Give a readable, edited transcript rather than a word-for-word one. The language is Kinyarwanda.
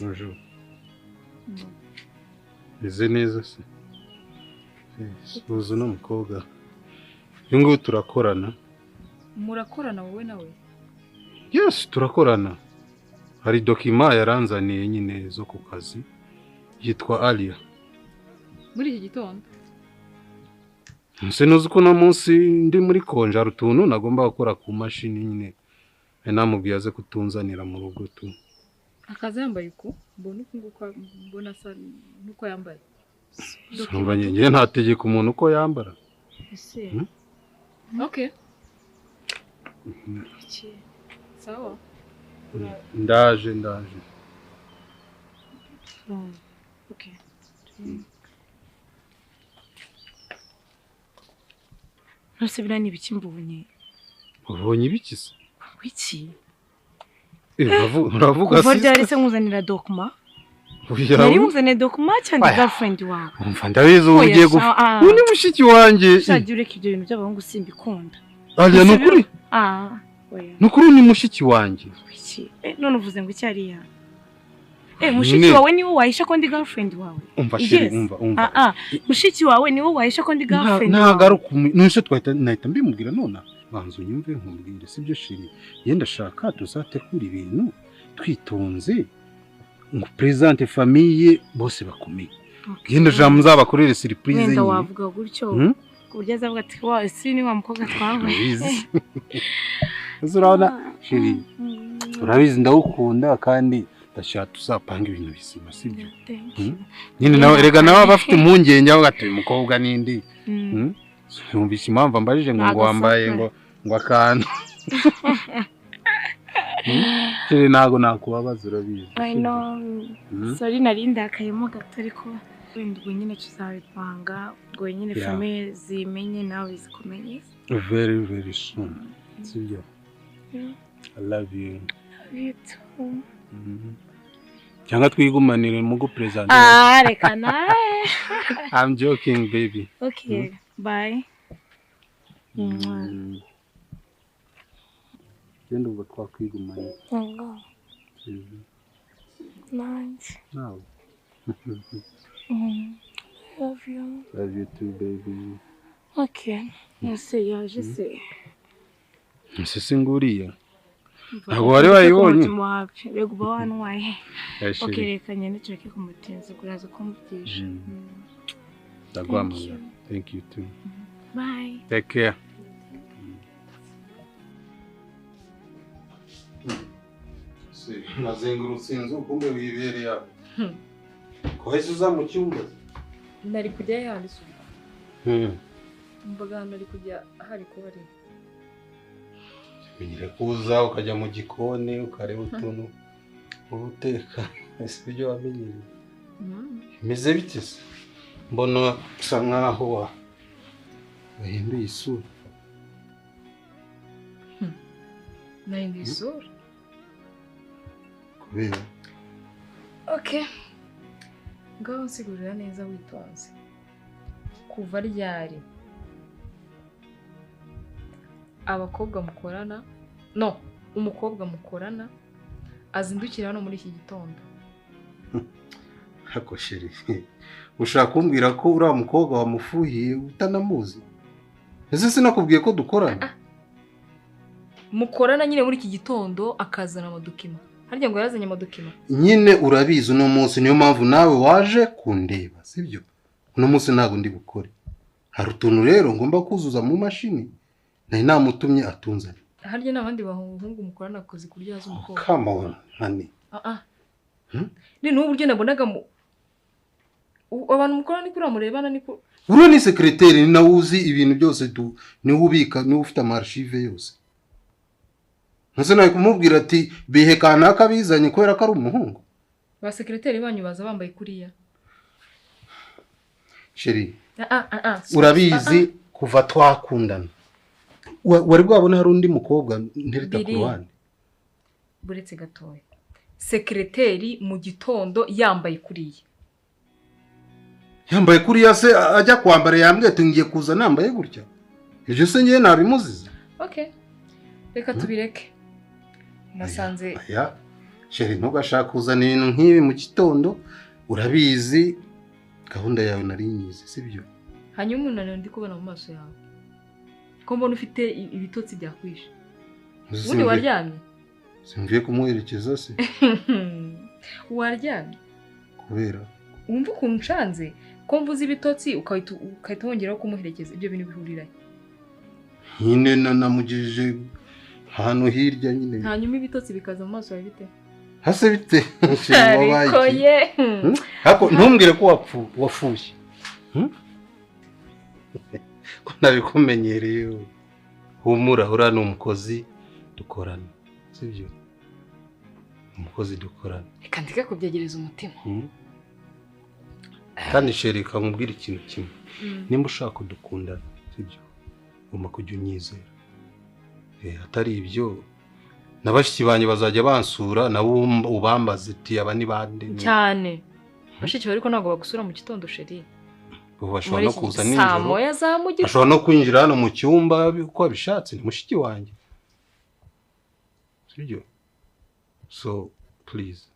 Bonjour. Meze neza se? Suhuza uno mukobwa. Uyu nguyu turakorana. Murakorana wowe nawe? Yes, turakorana. Hari document yaranzaniye nyine zo ku kazi. Yitwa Alia. Muri iki gitondo? Nse nuzi ko uno munsi ndi muri congé, hari utuntu nagomba gukora ku mashini nyine. Namubwiye aze kutunzanira mu rugo tu. Akaza yambaye uku? Mbona uku nguku, mbona asa nuko yambaye. Urumva njye ntategeka umuntu uko yambara. Ese. Okay. Iki. Sawa. Ndaje ndaje. Okay. Nose biriya ni ibiki mbonye? Ubonye ibiki se? Wiki? Uravuga Kuva ryari se nkuzanira document? Nari nkuzaniye document cyangwa girlfriend wawe? Umva, ndabizi ubu Oya, ugiye gupfa. ah. Uyu ni mushiki wanjye. Shagiye ureka ibyo bintu by'abahungu, simbikunda. Alia, ni ukuri? Ah, oya. Ni ukuri ni mushiki wanjye. Wiki? None uvuze ngo iki hariya? Mushiki wawe niwe wahisha ko ndi girlfriend wawe? Umva chérie, Yes. umva umva. Ah ah, mushiki wawe niwe wahisha ko ndi girlfriend wawe? Nagaruka nuse twahita nahita mbimubwira nona. Banza unyumve nkubwire, sibyo chérie? Yenda shaka tuzategura ibintu twitonze, ngo présente famille bose bakomeye. Yenda jambo nzabakorere surprise Wenda nyine. wavuga gutyo ku buryo azavuga ati: "Wa ese ni wa mukobwa twahuye?" Urabizi. Ese urabona chérie, urabizi ndawukunda kandi ndashaka tuzapanga ibintu bizima, sibyo? Thank Hmm? you. Nyine nawe erega nawe aba afite impungenge avuga ati: "Uyu mukobwa nindi." Yumvise impamvu ambajije ngo wambaye ngo akantu. Chérie, ntabwo nakubabaza, urabizi. I know. Sorry, nari ndakayemo gato, ariko wenda ubwo nyine tuzabipanga, ubwo nyine famille zimenye nawe zikumenye. Very very soon. Sibyo? Yeah. I love you. Love you too. Cyangwa twigumanire mu gupresent. Ah, reka nawe. I'm joking, baby. Okay, bye. Mwah. Genda ubwo twakwigumanira. Ngo, nanjye. Nawe. Love you. Love you too, baby. Okay. Ese yaje se? Ese se nguriya? Ntabwo wari wayibonye? Reka uba wantwaye. Eh, chérie. Okay, reka ngende tureke kumutinza, uraza kumvugisha. Ndaguhamagara. Thank you too. Bye. Take care. Nazengurutse inzu kumbe wibereye aho. Ko wahise uza mu cyumba? Nari kujya handi se ubwo? Mbaga ahantu nari kujya hari kuba ari. Menyere kuza ukajya mu gikoni ukareba utuntu uba uteka. Ese ibyo wamenyereye? Bimeze bite se? Mbona usa nkaho wahinduye isura. Nahinduye isura. Kubera? Okay. Ngaho nsigurira neza witonze. Kuva ryari abakobwa mukorana, no, umukobwa mukorana azindukira hano muri iki gitondo? Ariko chérie, ushaka kumbwira ko uriya mukobwa wamufuhiye utanamuzi? Ese sinakubwiye ko dukorana? Mukorana nyine muri iki gitondo akazana amadocument. Harya ngo yarazanye amadocument? Nyine urabizi uno munsi niyo mpamvu nawe waje kundeba, sibyo? Uno munsi ntabwo ndi bukore. Hari utuntu rero ngomba kuzuza mu mashini. Nari namutumye atunzanye. Harya n'abandi bahungu mukorana akazi kuryaza umukobwa? Come on, honey. Ah ah. Hmm? Ni n'uburyo nabonaga mu abantu mukorana ni kuriya murebana ni ko Uriya ni secrétaire, ni nawe uzi ibintu byose tu, niwe ubika, niwe ufite ama archive yose. Ntuse nawe kumubwira ati bihe kanaka bizanye kubera ko ari umuhungu. Ba secrétaire banyu baza bambaye kuriya? Chérie, Ah ah ah ah. urabizi kuva twakundana. Wari bwabone hari undi mukobwa ntereta ku Biri. ruhande? Buretse gatoya. Secrétaire mu gitondo yambaye kuriya? Yambaye kuriya se ajya kwambara yambwiye ati: "Ngiye kuza nambaye gutya." Ibyo se ngiye nabimuziza? Okay. Reka tubireke. Nasanze Aya. Chéri, ntugashaka kuzana ibintu nk'ibi mu gitondo. Urabizi gahunda yawe nari nyizi, sibyo? Hanyuma umunaniro ndi kubona mu maso yawe, ko mbona ufite ibitotsi byakwishe, ubundi waryamye? Simvuye kumuherekeza se? Waryamye? Kubera Wumva ukuntu nshanze ko mvuze ibitotsi, ukahita wongeraho kumuherekeza. Ibyo bintu bihurirahe? Nyine namugejeje ahantu hirya nyine. Hanyuma ibitotsi bikaza mu maso yawe bite? Hase bite, chéri, wabaye Ariko iki? ye. Ariko ntumbwire ko wafuye. Ko nabikumenyereye wowe. Humura, uriya ni umukozi dukorana, sibyo? Umukozi dukorana. Reka ndeke kubyegereza umutima. Kandi chéri, nkubwire ikintu kimwe: nimba ushaka kudukundana, sibyo, ugomba kujya unyizera. Atari ibyo na bashiki banjye bazajya bansura, nabo ubambaze uti: "Aba ni bande?" Cyane bashiki bawe, ariko ntabwo bagusura mu gitondo, chéri. Ubu bashobora Muri no iki kuza saa nijoro. 1 za mu gitondo. Ashobora no kwinjira hano mu cyumba uko abishatse, ni mushiki wanjye, sibyo? So please.